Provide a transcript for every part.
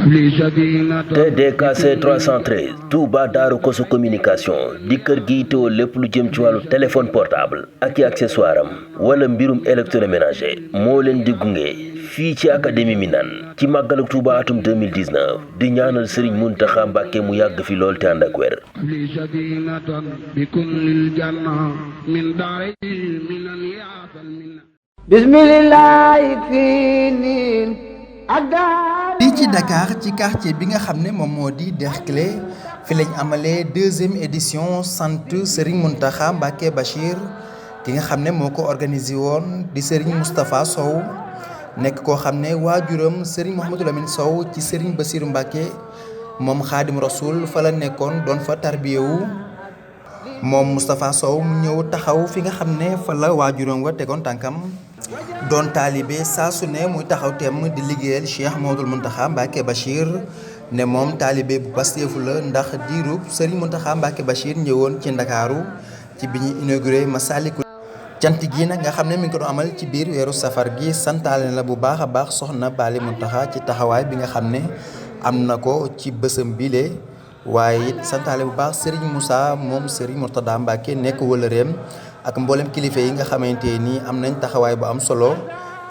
TDKC 313 Touba Darou Kosso communication di kër gi teewoo lépp lu jëm ci wàllu téléphone portable ak i accessoire am wala mbirum électroménager moo leen di gunge fii ci académie Minane ci màggalu Touba atum 2019 di ñaanal Serigne Mountakha Mbacké mu yàgg fi lool te ànd ak wér. fii ci Dakar ci quartier bi nga xam ne moom moo di Derklé fi lañ amalee deuxième édition sant Serigne Mountakha Mbacké Bachir ki nga xam ne moo ko organisé woon di Serigne Moustapha Sow nekk koo xam ne waajuram Serigne Mouhamadou Lamine Sow ci Serigne Bassirou Mbacké moom Xaadim Rasoul fa la nekkoon doon fa tarbiyewu moom Moustapha Sow mu ñëw taxaw fi nga xam ne fa la waajuram wa tegoon tànkam doon taalibe saa su ne muy taxaw temm di liggéeyal Cheikh Mouhamadoul Mountakha Mbacké Bachir ne moom taalibe bu pasteefu la ndax diirub Serigne Mountakha Mbacké Bachir ñëwoon ci Ndakaaru ci bi ñu inauguré Massalikul cant gi nag nga xam ne mi ngi ko doon amal ci biir weeru safar gi santaale la bu baax a baax soxna Bali Mountakha ci taxawaay bi nga xam ne am na ko ci bësam bile waaye it santaale bu baax Serigne Moussa moom Serigne Mourtada Mbacké nekk wëlëreem ak mboolem kilifa yi nga xamante ni am nañ taxawaay bu am solo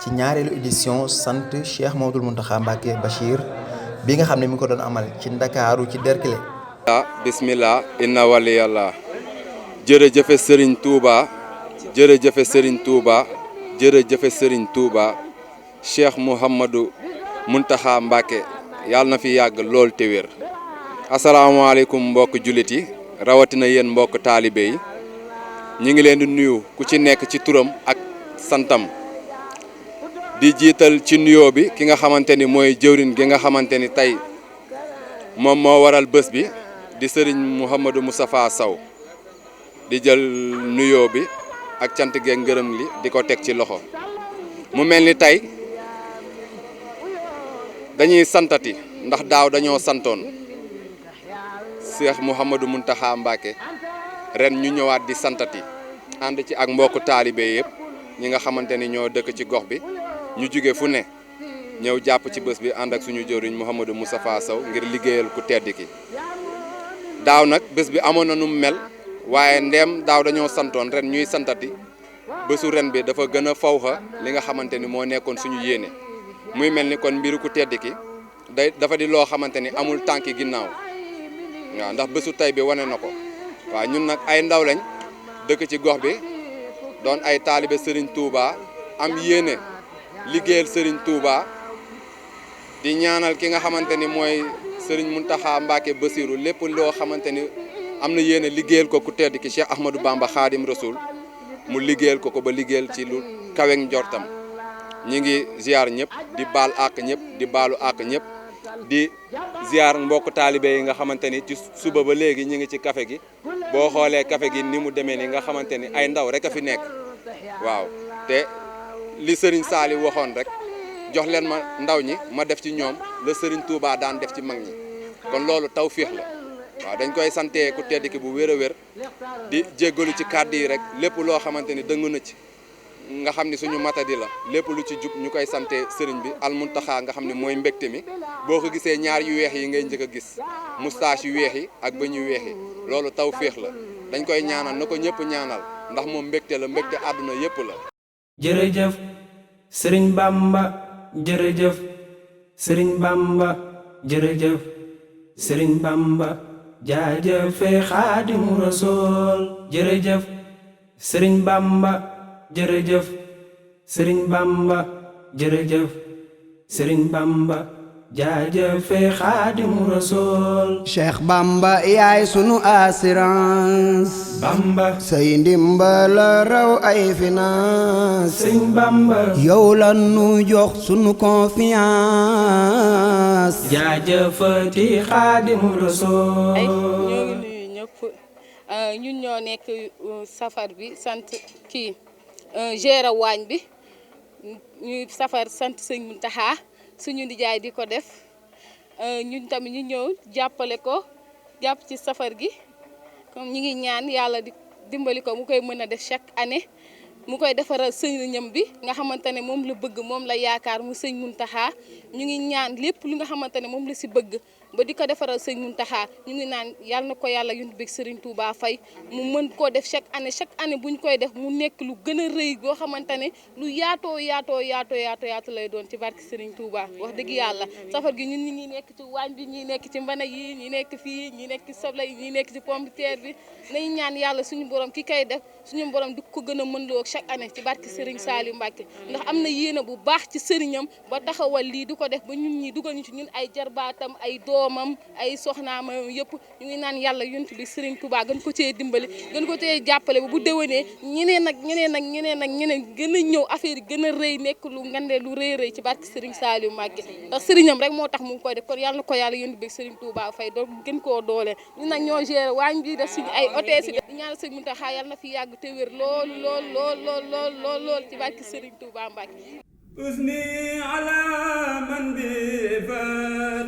ci ñaareelu édition sant Cheikh Mouhamadoul Mountakha Mbacké Bachir bi nga xam ne mi ngi ko doon amal ci Ndakaaru ci Derklé. bismillah inna waliyallah jërëjëfe Serigne Touba jërëjëfe Serigne Touba jërëjëfe Serigne Touba Cheikh Mouhamadoul Mountakha Mbacké yàlla na fi yàgg lool te wér. asalaamaaleykum mbokk jullit yi rawatina yéen mbokk taalibe yi ñu ngi leen di nuyu ku ci nekk ci turam ak santam di jiital ci nuyoo bi ki nga xamante ni mooy jëwriñ gi nga xamante ni tey moom moo waral bés bi di Serigne Mouhamadou Moustapha Sow di jël nuyoo bi ak cant geeg ngërëm li di ko teg ci loxo mu mel ni tey dañuy santati ndax daaw dañoo santoon Cheikh Mouhamadou Mountakha Mbacké ren ñu ñëwaat di santati ànd ci ak mbokku taalibe yëpp ñi nga xamante ni ñoo dëkk ci gox bi ñu jóge fu ne ñëw jàpp ci bés bi ànd ak suñu jëwriñ Mouhamadou Moustapha Sow ngir liggéeyal ku tedd ki daaw nag bés bi amoon na nu mel waaye ndeem daaw dañoo santoon ren ñuy santati bésu ren bi dafa gën a fawxa li nga xamante ni moo nekkoon suñu yéene muy mel ni kon mbiru ku tedd ki dafa di loo xamante ni amul tànki ginnaaw waaw ndax bésu tey bi wane na ko waaw ñun nag ay ndaw lañ dëkk ci gox bi doon ay taalibe Serigne Touba am yéene liggéeyal Serigne Touba di ñaanal ki nga xamante ni mooy Serigne Mountakha Mbacké Bassirou lépp loo xamante ni am na yéene liggéeyal ko ku tedd ki Cheikh Ahmadou Bamba Khadim Rasoul mu liggéeyal ko ba liggéeyal ci lu kaweeg njortam ñi ngi ziar ñëpp di baal àq ñëpp di baalu àq ñëpp di ziar mbokk taalibe yi nga xamante ni ci suba ba léegi ñu ngi ci café gi boo xoolee café gi ni mu demee ni nga xamante ni ay ndaw rek a fi nekk waaw te li Serigne Sali waxoon rek jox leen ma ndaw ñi ma def ci ñoom la Serigne Touba daan def ci mag ñi kon loolu tawféex la waaw dañ koy santee ku tedd ki bu wér a wér di jéggalu ci kàddu yi rek lépp loo xamante ni dëng na ci nga xam ni suñu matadi la lépp lu ci jub ñu koy sante sëriñ bi al Mountakha nga xam ne mooy mbégte mi boo ko gisee ñaar yu weex yi ngay njëkk a gis moustache yu weex yi ak bëñ yu weex yi loolu taw féex la dañ koy ñaanal na ko ñëpp ñaanal ndax moom mbégte la mbégte àdduna yëpp la. jërëjëf sëriñ Bamba jërëjëf sëriñ Bamba jërëjëf sëriñ Bamba jaajëfe Xaadimu Rasuul jërëjëf sëriñ Bamba jërëjëf sëriñ Bamba jërëjëf sëriñ Bamba jaajëfe Xaadimu Rasuul Cheikh Bamba yaay sunu assurance Bamba say ndimbal raw ay finance sëriñ Bamba yow la nu jox sunu confiance jaajëfati Xaadimu Rasuul ñoo ngi nuyu ñëpp ñun ñoo nekk safar bi sant kii gérer waañ bi ñuy safar sant sëñ Mountakha suñu nijaay di ko def ñun tamit ñu ñëw jàppale ko jàpp ci safar gi comme ñi ngi ñaan yàlla di dimbali ko mu koy mën a def chaque année mu koy defaral sëriñam bi nga xamante ne moom la bëgg moom la yaakaar mu sëñ Muntaxa ñu ngi ñaan lépp li nga xamante ne moom la si bëgg ba di ko defaral sëñ Muntaxa ñu ngi naan yàlla na ko yàlla yónni bi Serigne Touba Faye mu mën koo def chaque année bu ñu koy def mu nekk lu gën a rëy boo xamante ne lu yaatoo lay doon ci barke Serigne Touba wax dëgg yàlla safar gi ñun ñi nekk ci waañ bi ñi nekk ci mbana yi ñi nekk fii ñi nekk ci soble yi ñi nekk ci pomme de terre bi nañu ñaan yàlla suñu borom ki koy def suñu borom di ko gën a mën loo chaque année ci barke Serigne Saliou Mbacké ndax am na yéene bu baax ci sëriñam ba taxawal lii di ko def ba ñun ñi dugal ñu ci ñun ay jarbaatam ay doomam ay soxnaam yëpp ñu ngi naan yàlla yonent bi Serigne Touba gën ko cee dimbali gën ko cee jàppale ba bu déwénee ñeneen gën a ñëw affaire yi gën a rëy nekk lu ngande lu rëy ci barke Serigne Saliou Mbacké ndax sëriñam rek moo tax mu ngi koy def kon yàlla na ko yàlla yonent bi Serigne Touba Faye doon gën koo doole ñu nag ñoo géré waañ bi def suñu ay hôtesse yi di ñaan Serigne Mountakha yàlla na fi yàgg te wér lool ci barke Serigne Touba Mbacké usni ala man bi fat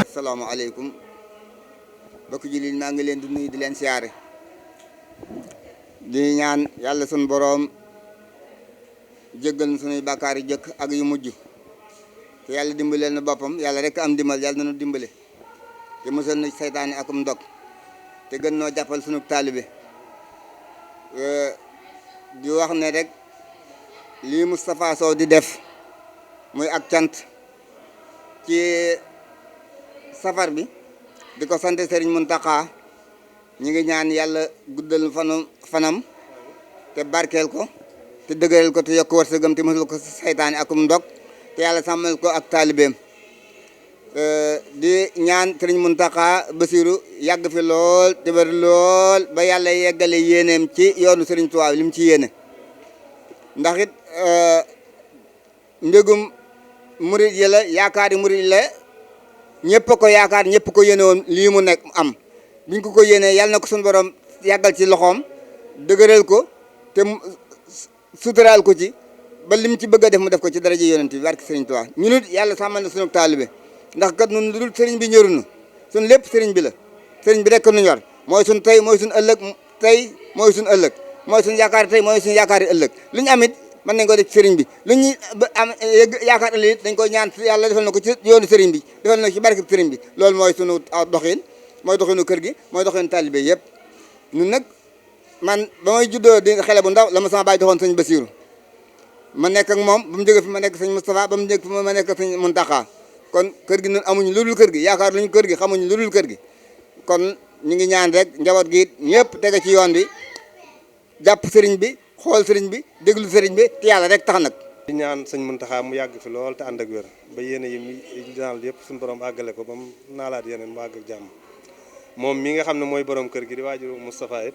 asalaamaaleykum bokk jullit maa ngi leen di nuyu di leen siyaare di ñaan yàlla sunu boroom jéggal na sunuy bàkkaar yi jëkk ak yu mujj te yàlla dimbaleel na boppam yàlla rek am dimbal yàlla na nu dimbale te musal na seytaane akum ndog te gën noo jàppal sunu taalibe di wax ne rek lii Moustapha Sow di def muy ak cant ci safar bi di ko sant Serigne Mountakha ñi ngi ñaan yàlla guddal fanam te barkeel ko te dëgëral ko te yokk wërsëgam te musal ko seytaane akum ndog te yàlla sàmmal ko ak taalibeem di ñaan Serigne Mountakha Bassirou yàgg fi lool te wér lool ba yàlla yeggale yéeneem ci yoonu Serigne Touba li mu ci yéene ndax it mbégum murid yi la yaakaari murid la ñëpp ko yaakaar ñëpp ko yéene woon lii mu nekk am biñ ko yéene yàlla na ko suñu borom yàggal ci loxoom dëgëral ko te suturaal ko ci ba lim ci bëgg a def mu def ko ci daraja yonent bi barke Serigne Touba ñu nit yàlla sàmmal na suñu taalibe ndax kat nun lu dul sëriñ bi ñorunu suñ lépp sëriñ bi la sëriñ bi rek nu ñor mooy suñ tey mooy suñ ëllëg tey mooy suñ ëllëg mooy suñ yaakaar tey mooy suñ yaakaar ëllëg lu ñu amit mën nañ ko def ci sëriñ bi lu ñu am yaakaar ëllëg dañ koy ñaan yàlla defal na ko ci yoonu sëriñ bi defal na ko ci barke sëriñ bi loolu mooy sunu doxin mooy doxinu kër gi mooy doxinu taalibe yëpp ñun nag man ba may juddoo di xale bu ndaw la ma sama baay joxoon sëñ Bassirou ma nekk ak moom ba mu jóge fi ma nekk sëñ Moustapha ba mu jóge fi ma nekk sëñ Mountakha kon kër gi ñun amuñu lu dul kër gi yaakaar luñu kër gi xamuñu lu dul kër gi kon ñu ngi ñaan rek njaboot gi ñëpp tege ci yoon bi jàpp sëriñ bi xool sëriñ bi déglu sëriñ bi te yàlla rek tax nag. di ñaan sëñ Mountakha mu yàgg fi lool te ànd ak wér ba yéene yi naal yëpp suñu borom àggale ko ba mu naalaat yeneen mu àgg ak jàmm moom mi nga xam ne mooy borom kër gi di waajur Moustapha it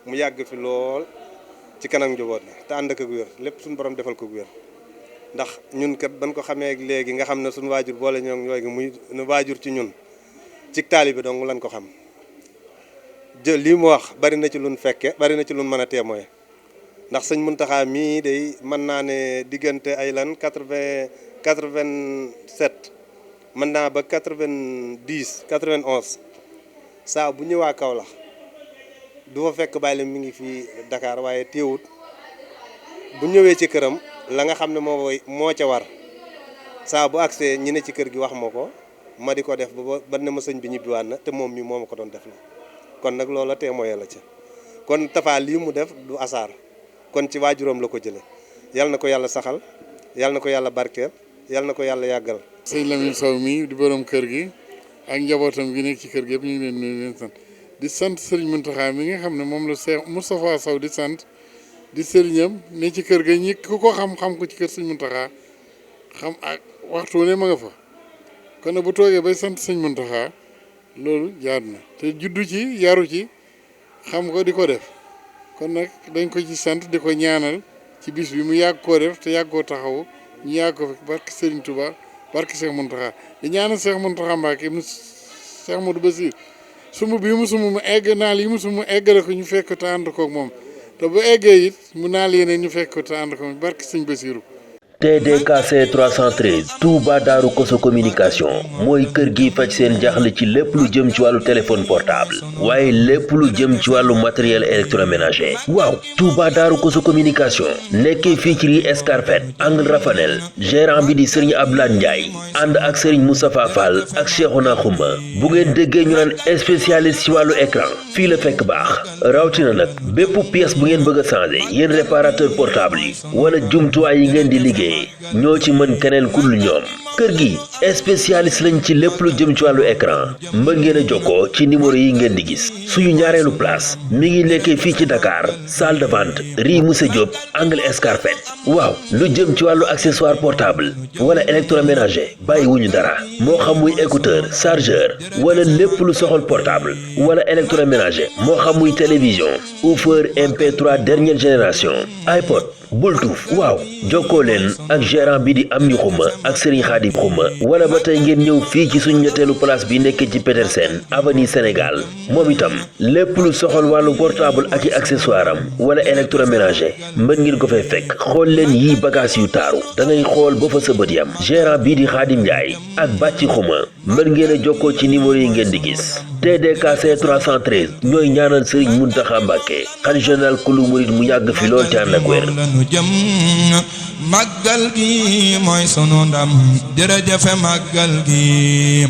mu yàgg fi lool ci kanam njaboot la te ànd ak wér lépp suñu borom defal ko wér ndax ñun kat ban ko xamee léegi nga xam ne suñu waajur boole ñoo ñooy gi muy waajur ci ñun ci taalibe dong lan ko xam jël lii mu wax bari na ci luñ fekke bari na ci luñ mën a témoin ndax sëñ Mountakha mii day mën naa ne diggante ay lan 87 mën naa ba 90 91 saa bu ñëwaa Kaolack du fa fekk bàyyi la mi ngi fii Dakar waaye teewut bu ñëwee ci këram la nga xam ne moo ca war saa bu accès ñi ne ci kër gi wax ma ko ma di ko def ba ne ma sëñ bi ñibbiwaat na te moom mi moo ma ko doon def la kon nag loola témoin la ca kon Tafa lii mu def du asaar kon ci waajuram la ko jële yal na ko yàlla saxal yal na ko yàlla barkeel yal na ko yàlla yàggal. sëñ Lamine Sow mi di borom kër gi ak njabootam gi nekk ci kër gi yëpp ñu ngi leen nuyu leen sant di sant Serigne Mountakha mi nga xam ne moom la Cheikh Moustapha Sow di sant di sëriñam ne ci kër ga ñi ku ko xam-xam ko ci kër sëñ Mountakha xam ak waxtu ne ma nga fa kon nag bu toogee bay sant sëñ Mountakha loolu jaadu na te juddu ci yaru ci xam ko di ko def kon nag dañ ko ci sant di ko ñaanal ci bis bi mu yàgg koo def te yàgg koo taxawu ñu yàgg ko fi barke Serigne Touba barke Cheikh Mountakha di ñaanal Cheikh Mountakha Mbacké mu Cheikh Modou Bassir sumb bi mu sumb mu egg naal yi mu sumb mu eggale ko ñu fekk te ànd koog moom te bu eggee it mu naal yeneen ñu fekk ko te ànd ko barke Serigne Bassirou. TDKC 313 Touba Darou Koso communication mooy kër gi faj seen jaaxle ci lépp lu jëm ci wàllu téléphone portable waaye lépp lu jëm ci wàllu matériel électroménager waaw Touba Darou Koso communication nekkee fii ci rue Escarpette angle Rafanel gérant bi di Serigne Abdoulaye Ndiaye ànd ak Serigne Moustapha Fall ak Cheikhouna Khouma bu ngeen déggee ñu naan spécialiste ci wàllu écran fii la fekk baax rawatina nag bépp pièce bu ngeen bëgg a changer yéen réparateur portable yi wala jumtuwaay yi ngeen di liggéey ñoo ci mën keneen ku dul ñoom kër gi spécialiste lañ ci lépp lu jëm ci wàllu écran mën ngeen a jokkoo ci numéro yi ngeen di gis suñu ñaareelu place mi ngi nekkee fii ci Dakar salle de vente rue Moussa Diop angle Escarpette waaw lu jëm ci wàllu accessoire portable wala électroménager bàyyi wuñu dara moo xam muy écouteur chargeur wala lépp lu soxal portable wala électroménager moo xam muy télévision haut-parleur MP3 dernière génération iPod Bluetooth waaw jokkoo leen ak gérant bi di Amni Khouma ak Serigne Khadim Khouma wala ba tey ngeen ñëw fii ci suñu ñetteelu place bi nekk ci Petersen avenue Sénégal moom itam lépp lu soxal wàllu portable ak i accessoire am wala électroménager mën ngeen ko fay fekk xool leen yii bagage yu taaru da ngay xool ba fa sa bët yam gérant bii di Khadim Ndiaye ak Bàcci Khouma mën ngeen a jokkoo ci numéro yi ngeen di gis TDKC 313 ñooy ñaanal Serigne Mountakha Mbacké xalifa général kulu murid mu yàgg fi lool te ànd ak wér jëm màggal gi mooy sunu ndam jërëjëf màggal gi